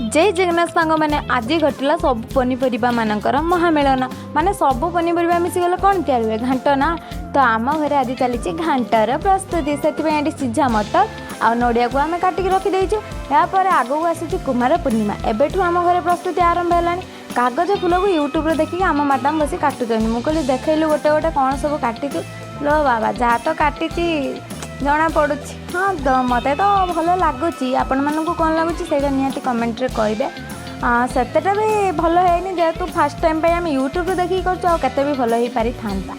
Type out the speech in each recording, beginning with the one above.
ଜୟ ଜଗନ୍ନାଥ ସାଙ୍ଗମାନେ। ଆଜି ଘଟିଲା ସବୁ ପନିପରିବା ମାନଙ୍କର ମହାମେଳନ। ମାନେ ସବୁ ପନିପରିବା ମିଶିଗଲେ କ'ଣ ତିଆରି ହୁଏ? ଘାଣ୍ଟ ନା? ତ ଆମ ଘରେ ଆଜି ଚାଲିଛି ଘାଣ୍ଟର ପ୍ରସ୍ତୁତି। ସେଥିପାଇଁ ଏଠି ସିଝା ମଟର ଆଉ ନଡ଼ିଆକୁ ଆମେ କାଟିକି ରଖିଦେଇଛୁ। ଏହାପରେ ଆଗକୁ ଆସୁଛି କୁମାର ପୂର୍ଣ୍ଣିମା। ଏବେଠୁ ଆମ ଘରେ ପ୍ରସ୍ତୁତି ଆରମ୍ଭ ହେଲାଣି। କାଗଜ ଫୁଲକୁ ୟୁଟ୍ୟୁବରେ ଦେଖିକି ଆମ ମ୍ୟାଡ଼ାମ୍ ବସି କାଟୁଛନ୍ତି। ମୁଁ କହିଲି, ଦେଖେଇଲୁ ଗୋଟେ ଗୋଟେ କ'ଣ ସବୁ କାଟିଛୁ। ଲୋ ବାବା, ଯାହା ତ କାଟିଛି ଜଣା ପଡ଼ୁଛି। ହଁ ତ, ମୋତେ ତ ଭଲ ଲାଗୁଛି। ଆପଣମାନଙ୍କୁ କ'ଣ ଲାଗୁଛି, ସେଇଟା ନିହାତି କମେଣ୍ଟରେ କହିବେ। ସେତେଟା ବି ଭଲ ହେଇନି, ଯେହେତୁ ଫାର୍ଷ୍ଟ ଟାଇମ୍ ପାଇଁ ଆମେ ୟୁଟ୍ୟୁବରୁ ଦେଖିକି କରୁଛୁ, ଆଉ କେତେ ବି ଭଲ ହେଇପାରିଥାନ୍ତା?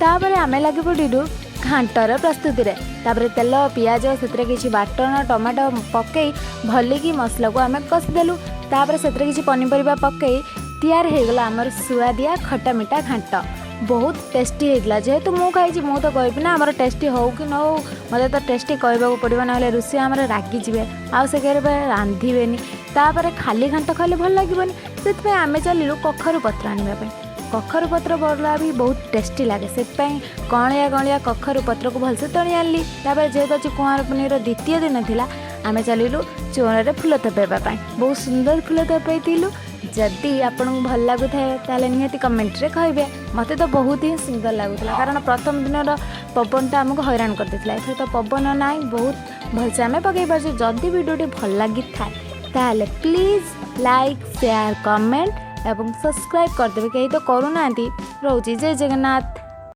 ତାପରେ ଆମେ ଲାଗି ପଡ଼ିଲୁ ଘାଣ୍ଟର ପ୍ରସ୍ତୁତିରେ। ତାପରେ ତେଲ, ପିଆଜ, ସେଥିରେ କିଛି ବାଟଣ, ଟମାଟୋ ପକାଇ ଭଲିକି ମସଲାକୁ ଆମେ କଷିଦେଲୁ। ତାପରେ ସେଥିରେ କିଛି ପନିପରିବା ପକାଇ ତିଆରି ହେଇଗଲା ଆମର ସୁଆଦିଆ ଖଟା ମିଠା ଘାଣ୍ଟ। ବହୁତ ଟେଷ୍ଟି ହେଇଥିଲା। ଯେହେତୁ ମୁଁ ଖାଇଛି, ମୁଁ ତ କହିବି ନା। ଆମର ଟେଷ୍ଟି ହଉ କି ନ ହଉ, ମୋତେ ତ ଟେଷ୍ଟି କହିବାକୁ ପଡ଼ିବ, ନହେଲେ ରୋଷେଇଆ ଆମର ରାଗିଯିବେ ଆଉ ସେ କେବେ ରାନ୍ଧିବେନି। ତାପରେ ଖାଲି ଘାଣ୍ଟ ଖାଇଲେ ଭଲ ଲାଗିବନି, ସେଥିପାଇଁ ଆମେ ଚାଲିଲୁ କଖାରୁ ପତ୍ର ଆଣିବା ପାଇଁ। କଖାରୁ ପତ୍ର ବରା ବି ବହୁତ ଟେଷ୍ଟି ଲାଗେ। ସେଥିପାଇଁ କଅଁଳିଆ କଅଁଳିଆ କଖାରୁ ପତ୍ରକୁ ଭଲସେ ତୋଳି ଆଣିଲି। ତାପରେ ଯେହେତୁ ଅଛି କୁଆଁର ପୁନେଇର ଦ୍ୱିତୀୟ ଦିନ ଥିଲା, ଆମେ ଚାଲିଲୁ ଚଉରାରେ ଫୁଲ ଥୋପେଇବା ପାଇଁ। ବହୁତ ସୁନ୍ଦର ଫୁଲ ଥୋପେଇଥିଲୁ। ଯଦି ଆପଣଙ୍କୁ ଭଲ ଲାଗୁଥାଏ, ତାହେଲେ ନିହାତି କମେଣ୍ଟରେ କହିବେ। ମୋତେ ତ ବହୁତ ହିଁ ସୁନ୍ଦର ଲାଗୁଥିଲା, କାରଣ ପ୍ରଥମ ଦିନର ପବନଟା ଆମକୁ ହଇରାଣ କରିଦେଇଥିଲା। ଏଥର ତ ପବନ ନାହିଁ, ବହୁତ ଭଲସେ ଆମେ ପକାଇ ପାରୁଛୁ। ଯଦି ଭିଡ଼ିଓଟି ଭଲ ଲାଗିଥାଏ, ତାହେଲେ ପ୍ଲିଜ୍ ଲାଇକ୍, ସେୟାର, କମେଣ୍ଟ ଏବଂ ସବସ୍କ୍ରାଇବ୍ କରିଦେବେ। କେହି ତ କରୁନାହାନ୍ତି। ରହୁଛି, ଜୟ ଜଗନ୍ନାଥ।